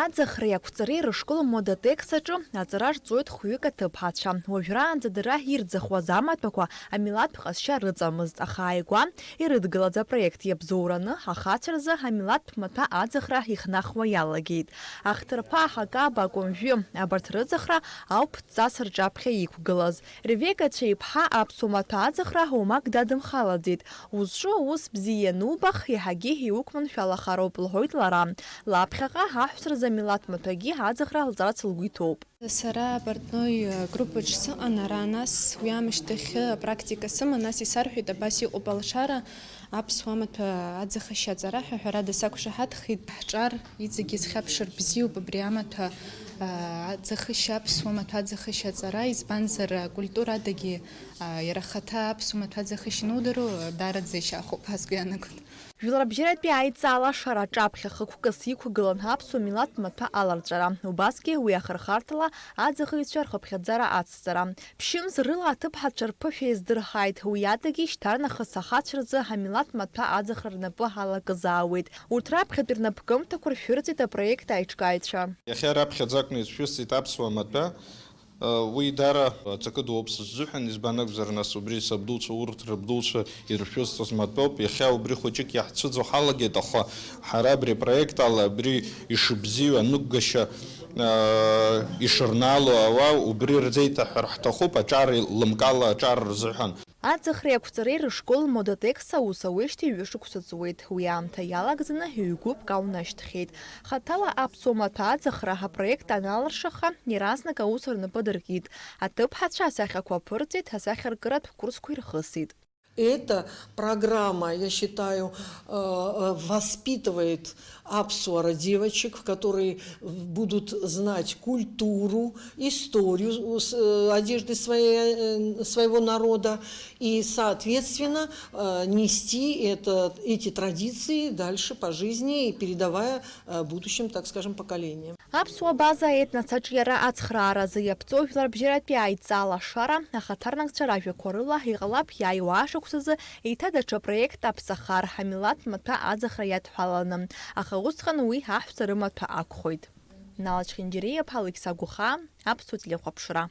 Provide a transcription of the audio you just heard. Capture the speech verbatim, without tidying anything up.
Аӡахреи ақәҵареи рышкол Модатекс аҿы аҵара рҵоит хәҩык аҭыԥҳацәа. Уажәраанӡа дара ирӡахуаз амаҭәақәа амилаҭтә ҟазшьа рыҵамызт, аха ааигәа ирыдгылаз апроект иабзоураны ахацәа рзы амилаҭтә маҭәа аӡахра ихнахуа иалагеит. Ахҭырԥа, аҳакаба, акәымжәы, абарҭ рыӡахра ауп дҵас рҿаԥхьа иқәгылаз. Ревекацәа иԥҳа аԥсуа маҭәа аӡахра уамак дадымхалаӡеит. Узҿу аус бзиа ианубах, еиҳагьы иуқәманшәалахароуп, лҳәоит лара. Лаԥхьаҟа аҳәса рзы амилаҭ маҭәагьы аӡахра лҵарц лгәы иҭоуп. Сара апортной группаҿ сыҟан ара, нас уи аамышьҭахь апрактика сыман, нас исарҳәеит, абас иҟоуп алшара, аԥсуа маҭәа аӡахышьа аҵара ҳәа, ҳәарада, сақәшаҳаҭхеит. Ҳҿар иҵегьы зхьаԥшыр бзиоуп абри амаҭәа, а, аӡахышьа, аԥсуа маҭәа аӡахышьа аҵара, избанзар, акультурадагьы, а, иара ахаҭа аԥсуа маҭәа аӡахышьа анудыруа, даараӡа ишьахәуп ҳәа сгәы иаанагоит. Жәларбжьаратәи аидҵаала ашара аҿаԥхьа хықәкыс иқәгылан аԥсуа милаҭ маҭәа аларҵәара, убасгьы уи ахырхарҭала аӡахыҩцәа рхыԥхьаӡара ацҵара. Ԥшьымз рыла аҭыԥҳацәа рԥышәа иаздырхааит, уи адагьы шьҭарнахыс ахацәа рзы амилаҭ маҭәа аӡахра рнапы алакызаауеит. Урҭ раԥхьатәи рнапгымҭақәа ршәырҵеит апроект аиҿкааҩцәа. Иахьа раԥхьаӡа акәны ишәысҵеит аԥсуа маҭәа. Уи даара аҵакы дууп сзыҳәан, избан акәзар, нас, убри сабдуцәа, урҭ рабдуцәа иршәысҵоз маҭәоуп. Иахьа убри хәыҷык иаҳцәыӡуа ҳалагеит, аха ҳара абри апроект ала абри ишыбзиоу, анықәгашьа, аа, ишырнаало ауаа убри рзеиҭаҳәар ҳҭахуп, аҿар лымкаала аҿар рзыҳәан. Аӡахреи ақәҵареи рышкол Модатекс аус ауеижьҭеи ҩышықәса ҵуеит. Уи аамҭа иалагӡаны ҩ-гәыԥк аунашьҭхьеит. Хаҭала аԥсуа маҭәа аӡахра апроект аналыршаха, иаразнак аус рнапы адыркит. Аҭыԥҳацәа асахьақәа аԥырҵеит, асахьаркыратә курсқәа ирхысит. Эта программа, я считаю, э, э, воспитывает аԥсуара девочек, которые будут знать культуру, историю, э, одежды своей, э, своего народа и, соответственно, э, нести это, эти традиции дальше по жизни, и передавая, э, будущим, так скажем, поколениям. Аԥсуа база аетнос аҿиара ацхрааразы иаԥҵоу жәларбжьаратәи аидҵаала ашара ахаҭарнакцәа ражәақәа рыла иҟалап иааиуа ашықәсазы еиҭа даҽа проект аԥсахар, ҳамилаҭ маҭәа аӡахра иадҳәаланы, аха усҟан уи аҳәса рымаҭәа акәхоит. Нала Чхинџьариа-иԥа, Алықьса Гәыхаа, Аԥсуа телехәаԥшра.